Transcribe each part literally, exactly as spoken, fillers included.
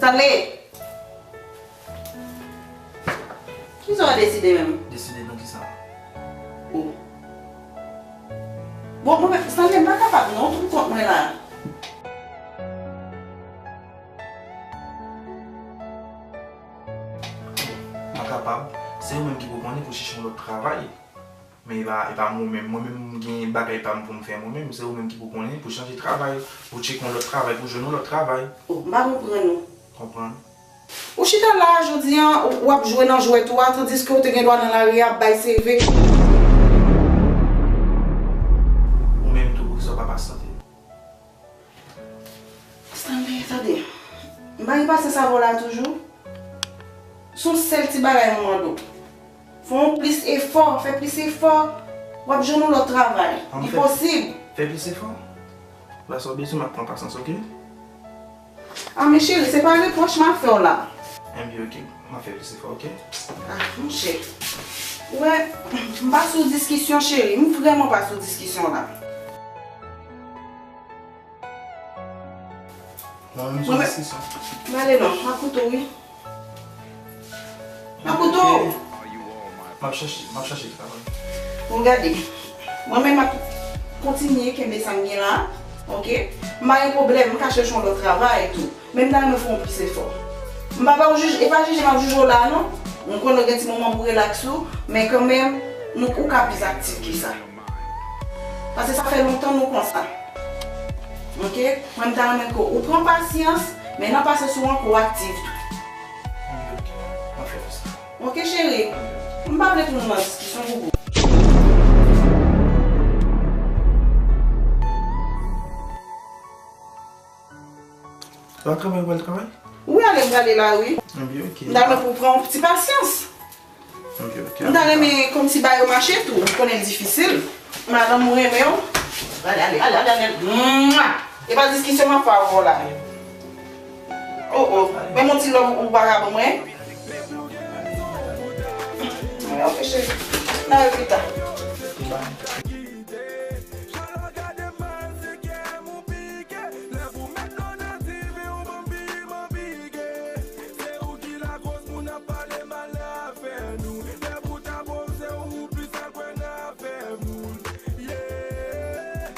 Stanley! Kisa w deside menm? Deside nan kisa? Oh. Bon, mwen menm, Stanley, m pa kapab non, ou twoub kont mwen la. M pa kapab. Se ou menm ki pou konnen pou chèche yon lòt travay. Men e pa, e pa mwen menm. Mwen menm, m gen bagay pa m pou m fè mwen menm. Se ou menm ki pou konnen pou chanje travay, pou tcheke yon lòt travay, pou jwenn yon lòt travay. Oh, m pa konprann ou. Konprann. Ou chita la a jodi a, w ap jwe nan jwèt ou a, tandiske w te gen dwa nan lari a ap bay C V. Ou menm tou, poukisa w pa pa sante? Stanley, tande. M pa gen pasyans avè w la toujou. Se yon sèl ti bagay mwen mande w. Fè yon plis efò, fè plis efò. W ap jwenn yon lòt travay. An, li fè, posib. Fè plis efò? Lè sa w bezwen, m ap pran pasyans, oke? Ah, men cheri, se pa repwòch m ap fè w la. Enben, oke. M ap fè plis efò, oke? Ah, monchè. Ou wè, m pa sou diskisyon, cheri. M vrèman pa sou diskisyon la. Mwen menm sou diskisyon. M ale non, m ap koute w, wi. M ap koute w. M ap chache, m ap chache travay. Bon, gade. Mwen menm m ap kontinye kenbe sa m gen la. Oke? M pa gen pwoblèm, m ka chèche yon lòt travay tou. Men m ta renmen fè yon plis efò. M pa ba w jije, e pa jije m ap jije w la non. M konnen w gen ti moman pou relaks ou, men kanmenm, nou, ou ka plis aktif ke sa. Paske sa fè lontan nou konsa. Oke? Mwen, m ta renmen ke ou pran pasyans, men nan pasyans ou an, ke w aktif tou. Oke, cheri. M pa vle tounen nan diskisyon, boubou. Ou al travay, ou al travay? Wi, ale, m prale la, wi. Enben, oke. M ta renmen pou w pran yon ti pasyans. Enben, oke. M ta renmen kòmsi bagay yo mache tou. M konnen l difisil. Madanm ou renmen w. Ale, ale, ale, ale, ale. Mwa! E pa diskisyon m ap fè avè w la. Oh, oh. Men yon ti love ou pa ka ban mwen? Oke, cheri. N a repita. Jan w gade m mal, se kè m ou pike. Lè pou mèt nou nan divi, ou ban m pi, ban m pike. Se ou ki lakoz moun ap pale mal nan afè nou. Lè pou ta bon, se ou plis al kwè nan afè moun. Yeah.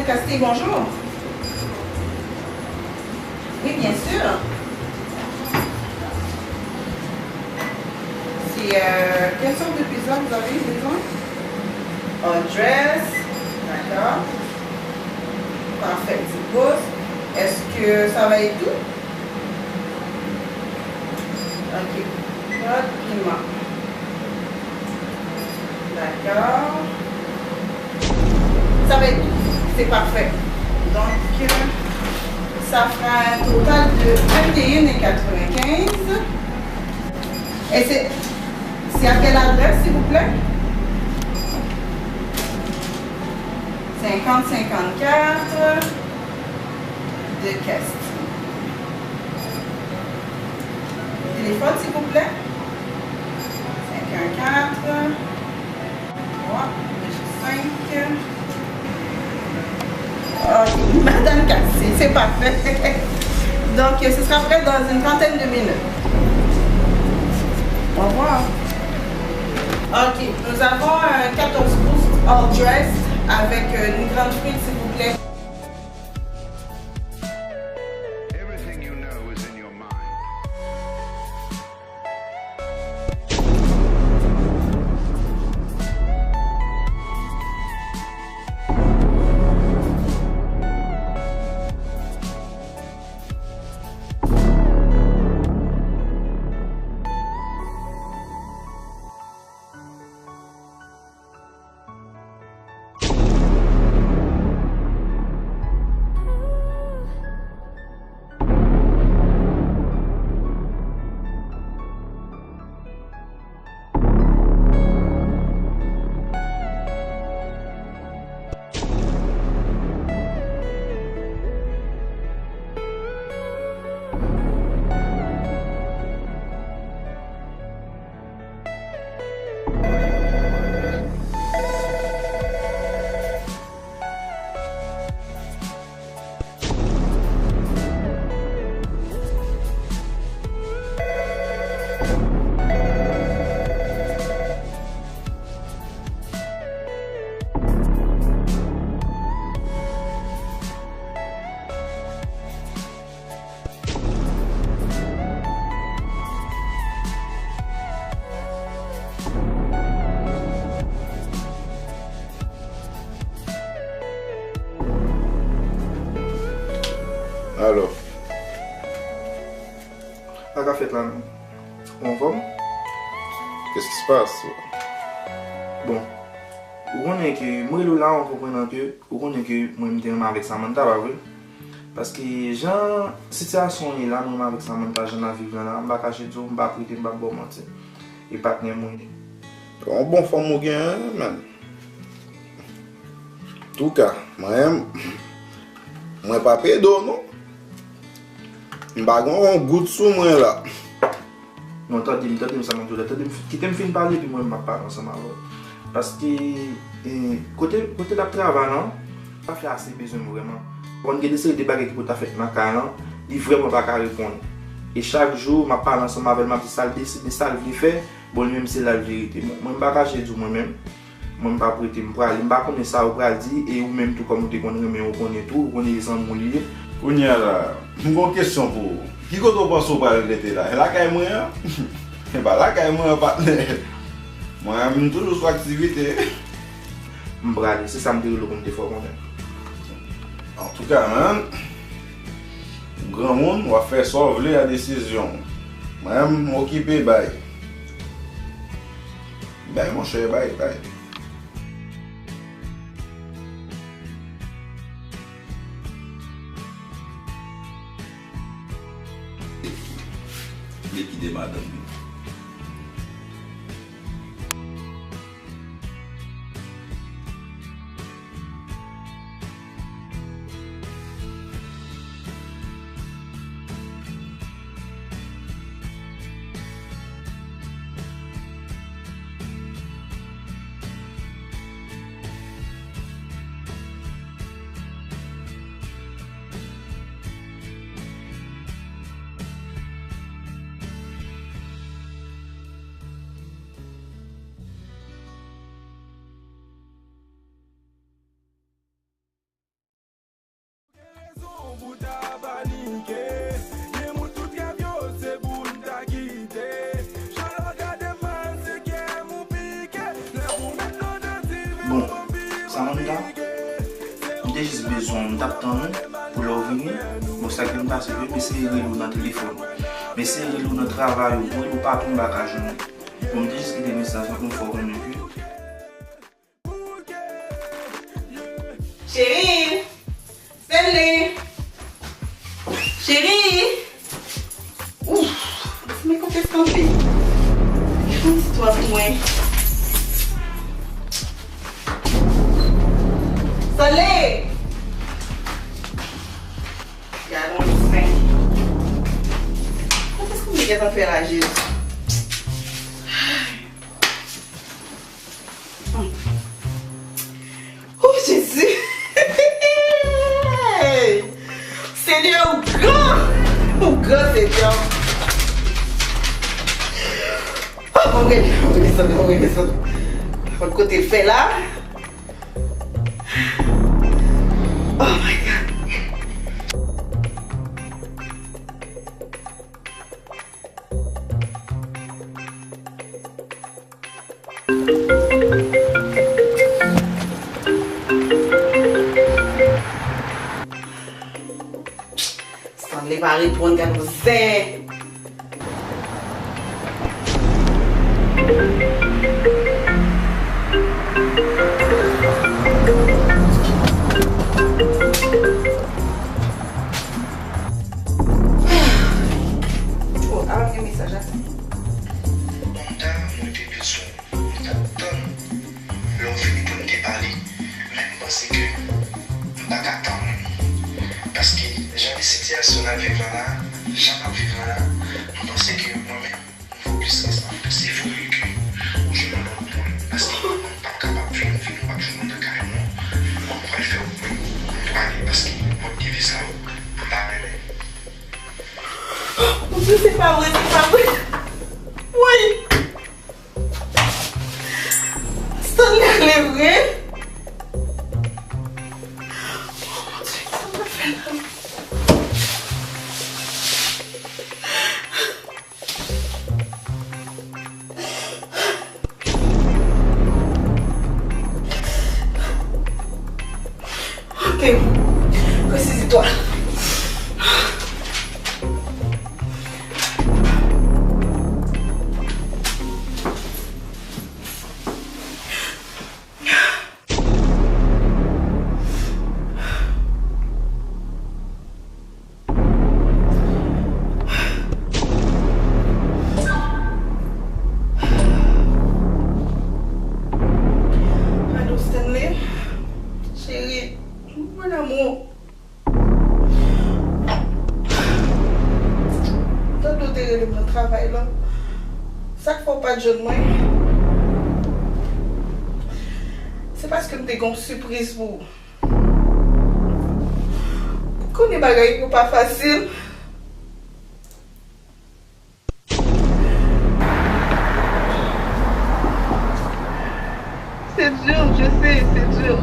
Castillo, bonjour. Oui, bien sûr. C'est, euh, quelle sorte de pizza vous avez besoin? All dress, d'accord. Parfait, petite pause. Est-ce que ça va être tout? Ok. Pas de piment. D'accord. Ça va être tout. C'est parfait. Donc, euh, ça fera un total de vingt et un quatre-vingt-quinze. Et c'est, c'est à quelle adresse, s'il vous plaît? Cinquante cinquante-quatre de Castille. Téléphone, s'il vous plaît. Cinq un quatre, trois, deux cinq. Ok, Madame Cassie, c'est parfait. Donc, ce sera prêt dans une trentaine de minutes. Au revoir. Ok, nous avons un quatorze pouces all dressed avec, euh, une grande frite, s'il vous plaît. Everything you know is in your mind. Alò, sa k ap fèt la menm? Ou anfòm? Qu'est-ce qui se passe? Bon, ou konnen ke mwen rele w la, ou konprann ke Ou konnen ke mwen, m te renmen avèk Samantha, pa vre? Paske jan sitiyasyon an ye la, mwen renmen avèk Samantha, jan n ap viv la la, m pa kache di w, m pa prete, m p ap ba w manti. E patnè mwen ye. Se yon bon fanm ou gen an, man. Touka, mwen, mwen p ap ede w, non. M pa gen yon goud sou mwen la. Non, tande m, tande m sa m ap di w la. Tande m, kite m fin pale, epi mwen, m ap pale ansanm avè w. Paske, eh, kote, kote l ap travay lan, pa fè ase bezwen m vrèman. Konn gen de seri de bagay ki pou ta fèt nan kay lan, li vrèman pa ka reponn. E chak jou, m ap pale ansanm avè l, m ap di sa l deside, sa l vle fè, bon, li menm se la l vle rete. Bon, mwen, m pa kache di w mwen menm. Mwen, m p ap rete, m prale. M pa konnen sa ou pral di, e ou menm tou, kòm ou te konn renmen, ou konnen tou, ou konnen e zanmi w li ye. Kounye a la, m gon kesyon pou ou. Ki kote w panse w pral rete la? E lakay mwen an? E pa lakay mwen an, patnè. Mwen, m toujou sou aktivite. M prale, se sa m te rele w pou m te fè w konnen. Antouka, man, ou granmoun, w ap fè sa w vle a desizyon w. Mwen, m okipe bay. Bay, monchè, bay, bay. Li kite madanm li. Samantha, m te jis bezwen w, m t ap tann ou pou lè w vini. Bon, sa ki vin pase, m eseye rele w nan telefòn. M eseye rele w nan travay ou, m rele w patou, m pa ka jwenn ou. Bon, m te jis kite mesaj la pou m fè w konnen ke Cheri! Stanley! Cheri! Ouf! Men kote Stanley? Fè yon ti twa pou mwen. Stanley! Gad yon zen. Kote Stanley gentan fè la, Jezi? Oh, Jezi! Senyè, ou gran! Ou gran, Senyè! Oh, mwen rele, mwen rele Stanley, mwen rele Stanley. Kot kote l fè la? Oh my God! Stanley pa reponn, gad yon zen. Oh, a pa gen mesaj la. Wanda, mwen te bezwen w, mwen t ap tann lè w vini pou n te pale, men m panse ke m pa ka tann ou. Paske jan sitiyasyon n ap viv la la, jan n ap viv la la, m panse ke mwen menm, m vo plis ke sa. Se vre ke ou jwenn yon lòt moun, paske mwen m p ap kapab vin, vin, ou p ap jwenn mwen nan kay mwen, mwen pral fè w kwè m prale, paske mwen te vle sa yo, m pa renmen. Monchè, se pa vre, se pa vre. Woy! Stanley ale vre? Oh, Monchè, sa m ap fè la? Ok. Resizi twa. Alo, Stanley. Cheri, mon amour. Tande w te rele m nan travay la. Sa k fè w pa t jwenn mwen? Se paske m te gen yon sipriz pou ou. Ou konnen bagay yo pa fasil. C'est dur, je sais, c'est dur.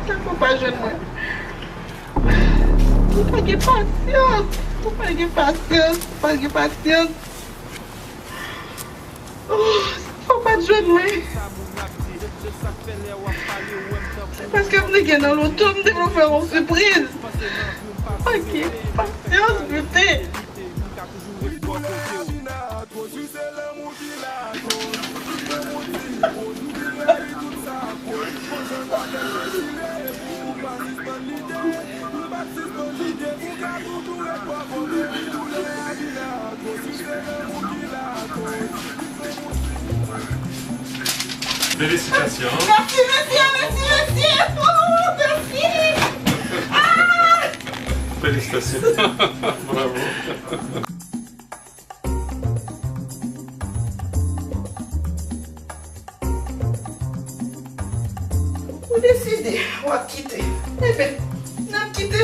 Sa fè w pa jwenn mwen? Ou pa gen pasyans. Ou pa gen pasyans. Ou pa gen pasyans. Oh, sa fè w pa t jwenn mwen? Se paske m te gen nan loto, m te vle fè yon sipriz. Pa gen pasyans, bute. Felisitasyon. Mèsi, mèsi, mèsi, mèsi. Oh, mèsi. Ah! Felisitasyon. Bravo. Ou deside, w ap kite. Enben, n ap kite.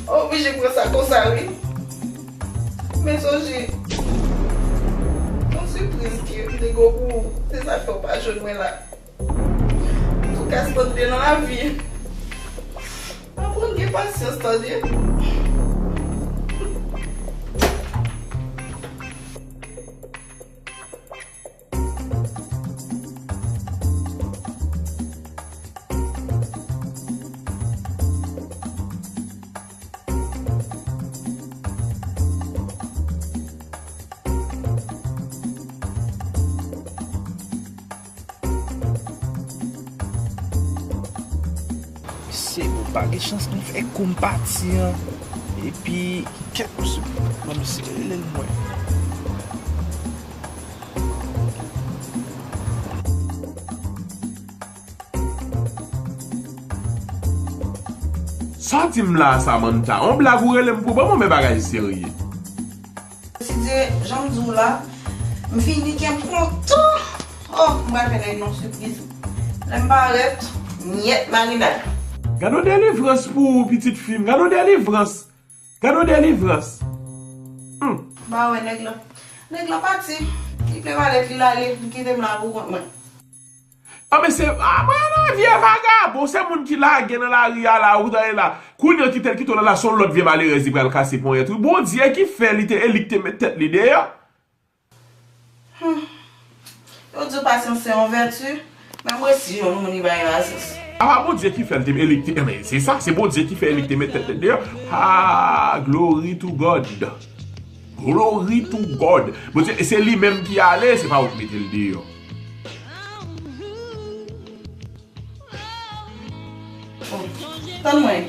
Ou oblije pran sa konsa, wi. Men sonje, yon sipriz ke m te gen pou ou, se sa k fè w pa jwenn mwen la. Antouka, se konn de nan lavi. Aprann gen pasyans, tande. Se bon, pa gen chans nou fè kou m pati an. Epi, kèt misye, ban misye rele l mwen. Sa w di m la a, Samantha? On blag ou rele m pou ban mwen, men bagay serye. Sidye, jan m di w la, m vini, kè m kontan. Oh, m pral fè nèg yon sipriz. Lè m parèt, nyèt marinad. Gade yon delivrans pou ou, pitit fi m. Gade yon delivrans. Gade yon delivrans. Hmm. Ba wè nèg la. Nèg la pati. Li plen malèt li, l ale. Li kite m la pou kont mwen. Ah, men se, ah, mwen nan vye vagabon, se moun ki lage nan lari a la, ou tande la. Kounye an kite l kite w la, la, se yon lòt vye malerèz li pral kase ponyèt, wi. Bondye ki fè li te, e li ki te met tèt li deyò. Hmm. Yo di w pasyans se yon vèti, men mwen si yon moun li bay pasyans. Apa Bondye ki fè l te, e li ki te, men se sa, se Bondye ki fè e li ki te met tèt li deyò. Ah, glory to God. Glory to God. Bondye, se li menm ki ale, se pa ou ki mete l deyò. Oh, tann mwen.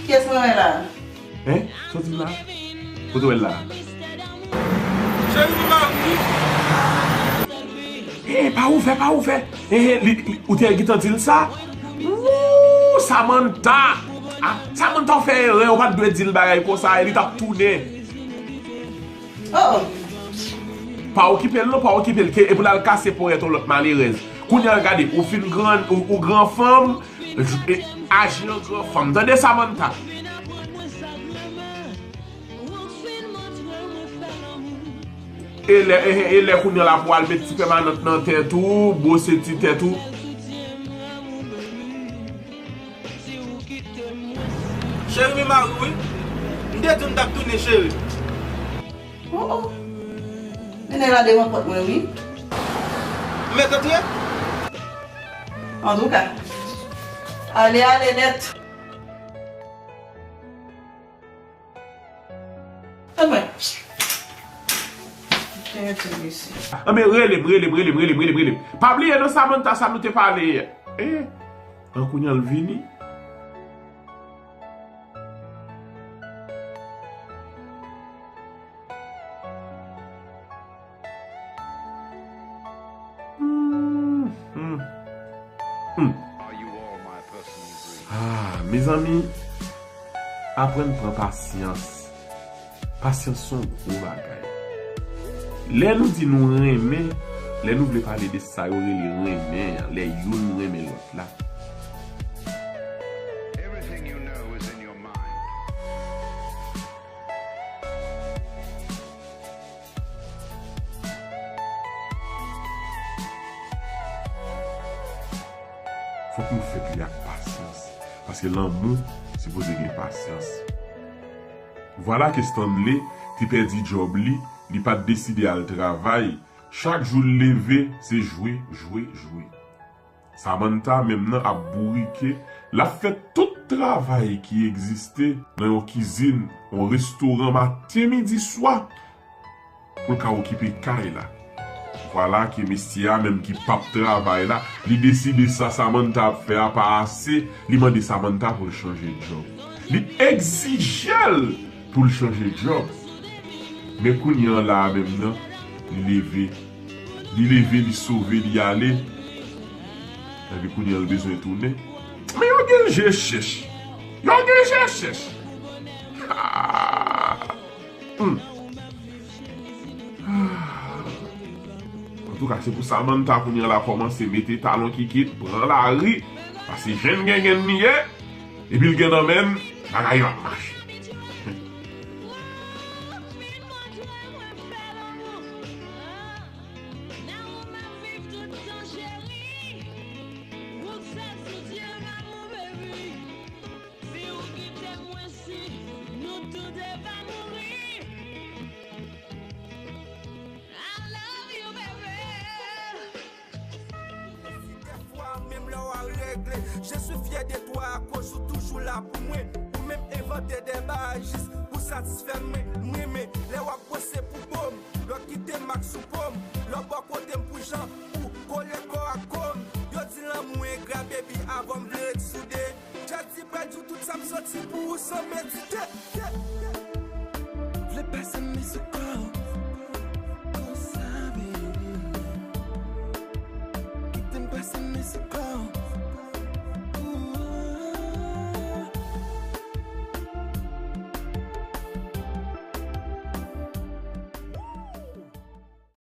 Kiyès mwen wè la? Hein? Sa w di m la? Kote w wè l la? Cheri, m mari. Eh, pa ouvè, pa ouvè. Eh, eh, li, li, ou te gentan di l sa? Wouuu, Samantha. Ah, Samantha, ou fè erè, ou pa t dwe di l bagay konsa, e li t ap tounen. Oh, oh. Pa okipe l non, pa okipe l. Ke, epi l al kase ponyèt yon lòt malerèz. Kounye a, gade, ou fin gran, ou, ou gran fanm, e, aji an gran fanm. Tande, Samantha? E lè, e, e lè kounye a la pou al met ti pèmanant nan tèt ou, bwose ti tèt ou. Cheri, m mari wi. M te di w m t ap tounen, cheri. Oh, oh. Mennen la devan pòt mwen, wi. M mèt antre? Antouka, ale, ale nèt. Anmwey. Anmwey, rele m, rele m, rele m, rele m, rele m, rele m. Pa bliye non, Samantha, sa nou te pale yè. Eh, an kounye a l vini. Hmm, hmm, hmm. Ah, mezanmi, aprann pran pasyans. Pasyans se yon gwo bagay. Lè nou di nou renmen, lè nou vle pale de sa yo rele renmen an, lè youn renmen lòt la. Fòk nou fèt li ak pasyans, paske lanmou sipoze gen pasyans. Vwala ke Stanley te pèdi djòb li, li pa t deside al travay. Chak jou l leve, se jwe, jwe, jwe. Samantha menm nan ap bourike, l ap fè tout travay ki egziste nan yon kizin, yon restoran maten, midi, swa, pou l ka okipe kay la. Vwala ke mesye a menm ki p ap travay la, li deside sa Samantha ap fè a pa ase, li mande Samantha pou l chanje djòb. Li egzije l pou l chanje djòb. Men kounye a la a menm nan, li leve. Li leve, li sove, li ale. Epi kounye a l bezwen tounen. Men yo gen je chèch. Yo gen je chèch. Ah. Hmm. Antouka, se pou Samantha kounye a la kòmanse mete talon kikit, pran lari, paske jèn gengenn li ye, epi l gen nan men l, bagay yo ap mache. Si w kite m, mwen si nou tou de va mouri. I love you, baby. Menm si dèfwa, menm lè w a regle, je suis fier de toi, akoz ou toujou la pou mwen. Ou menm envante de bagay jis pou satisfè mwen. M renmen lè w ap bwose pou po m, lè w kite mak sou po m, lè w bò kote m pou jan ou kole kò ak kò m. Yo di lanmou engra, baby, avan m vle ret soude. Just San medite.